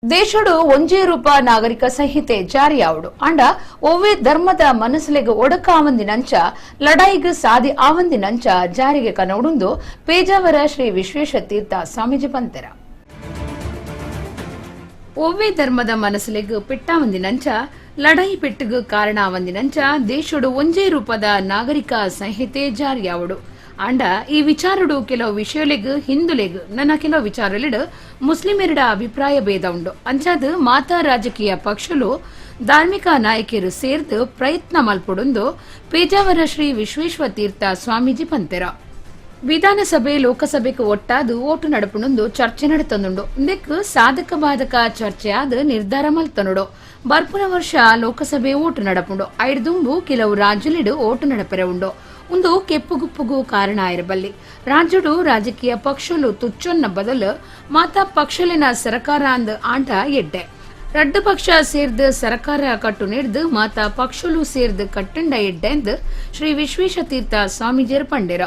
ದೇಶಡು ಒಂಜೇ ರೂಪ ನಾಗರಿಕ ಸಂಹಿತೆ ಜಾರಿಯಾವಡು ಅಂಡ ಒವ್ವೇ ಧರ್ಮದ ಮನಸ್ಸುಲೆಗ್ ಒಡಕ ಆವಂದಿನಂಚ ಲಡಾಯಿಗ್ ಸಾದಿ ಆವಂದಿನಂಚ ಜಾರಿಗೆ ಕನೋಡುಂದು ಪೇಜಾವರ ಶ್ರೀ ವಿಶ್ವೇಶ ತೀರ್ಥ ಸ್ವಾಮೀಜಿ ಪಂತೆರ. ಒವ್ವೇ ಧರ್ಮದ ಮನಸ್ಸುಲೆಗ್ ಪೆಟ್ಟಾವಂದಿನಂಚ ಲಡಾಯಿ ಪೆಟ್ಟುಗ್ ಕಾರಣ ಆವಂದಿನಂಚ ದೇಶಡು ಒಂಜೇ ರೂಪದ ನಾಗರಿಕ ಸಂಹಿತೆ ಜಾರಿಯಾವಡು ಅಂಡ ಈ ವಿಚಾರಡು ಕೆಲವು ವಿಷಯಲೆಗ್ ಹಿಂದುಲೆಗ್ ನನ್ನ ಕೆಲವು ವಿಚಾರಲೆಡ್ ಮುಸ್ಲಿಮೆರಡ ಅಭಿಪ್ರಾಯ ಭೇದ ಉಂಡು. ಅಂಚಾದ್ ಮಾತಾ ರಾಜಕೀಯ ಪಕ್ಷಲು ಧಾರ್ಮಿಕ ನಾಯಕರು ಸೇರ್ದು ಪ್ರಯತ್ನ ಮಲ್ಪೊಡುಂದು ಪೇಜಾವರ ಶ್ರೀ ವಿಶ್ವೇಶ್ವರ ತೀರ್ಥ ಸ್ವಾಮೀಜಿ ಪಂತೆರ. ವಿಧಾನಸಭೆ ಲೋಕಸಭೆಗೆ ಒಟ್ಟಾದ್ ಓಟು ನಡಪುಣಂದು ಚರ್ಚೆ ನಡತಂದುಂಡು. ಇಂದೆಕ್ ಸಾಧಕ ಬಾಧಕ ಚರ್ಚೆ ಆದ್ ನಿರ್ಧಾರ ಮಲ್ತನುಡು. ಬರ್ಪುನ ವರ್ಷ ಲೋಕಸಭೆ ಓಟು ನಡಪುಂಡು. ಐಡ್ದುಂಬು ಕೆಲವು ರಾಜ್ಯಲೆಡ್ ಓಟು ನಡಪೆರೆ ಉಂಡು. ಉಂದು ಕೆಪ್ಪುಗುಪ್ಪುಗು ಕಾರಣ ಆಯಿರಬಲ್ಲಿ. ರಾಜ್ಯಡು ರಾಜಕೀಯ ಪಕ್ಷಲು ತುಚ್ಚೊನ್ನ ಬದಲು ಮಾತಾ ಪಕ್ಷಲಿನ ಸರಕಾರ ಅಂದ್ ಆಂಟ ಎಡ್ಡೆ. ರಡ್ಡು ಪಕ್ಷ ಸೇರ್ದು ಸರಕಾರ ಕಟ್ಟು ನೀಡ್ದು ಮಾತಾ ಪಕ್ಷಲು ಸೇರ್ದು ಕಟ್ಟಂಡ ಎಡ್ಡೆ ಎಂದು ಶ್ರೀ ವಿಶ್ವೇಶ ತೀರ್ಥ ಸ್ವಾಮೀಜಿಯರ್ ಪಂಡೆರ.